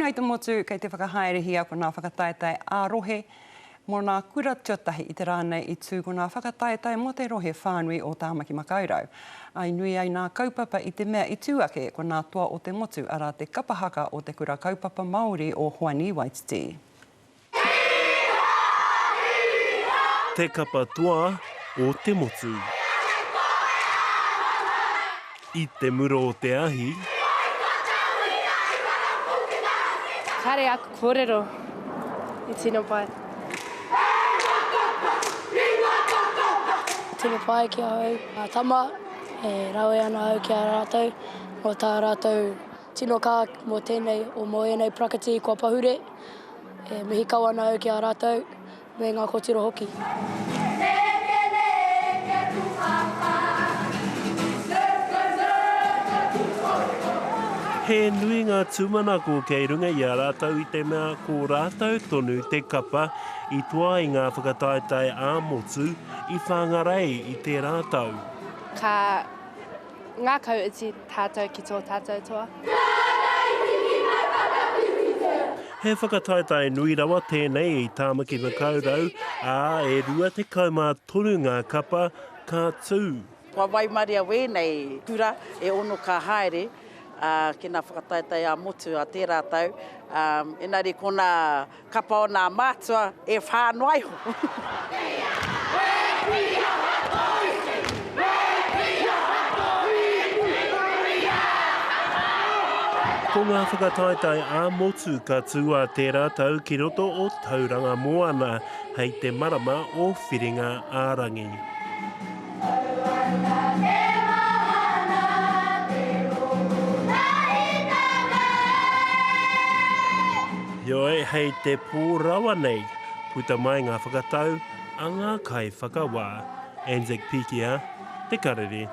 noa i te motu kei te whakahaerehia ko nā whakataetae ā-rohe mō nā kura tuatahi i te rā nei i tū ko nā whakataetae mō te rohe whānui o Tāmaki Makaurau. Ā, i nui ai nā kaupapa i te mea i tū ake ko nā toa o te motu arā te kapa haka o Te Kura Kaupapa Māori o Hoani Waititi. Te kapa toa o te motu. I te mura o te ahi. Kare aku korero i tino pai. Tino pai ki ahau ngā tama, e rawe ana au ki a rātou mō tā rātou tino kaha mō tēnei, mō ēnei parakiti kua pahure. E mihi kau ana au ki a rātou me ngā kōtiro hoki. He nui ngā tūmanako kei runga i a rātou i te mea ko rātou tonu te kapa i toa i ngā whakataetae ā-motu i Whangarei i tērā tau. Ka Ngākau iti tātou ki tō tātou toa. He whakataetae nui rawa tēnei i Tāmaki Makaurau, ā, e 23 ngā kapa ka tū. Kua waimaria wēnei kura e ono ka haere ki ngā whakataetae ā-motu a tērā tau, engari ko ngā Kapa o nā mātua e whā noa iho. Ko ngā whakataetae ā-motu ka tū ā tērā tau ki roto o Tauranga Moana hei te marama o Whiringa-ā-rangi. Heoi, hei te pō rawa nei, puta mai ngā whakatau a ngā kaiwhakawā. Anzac Pikia, Te Karere.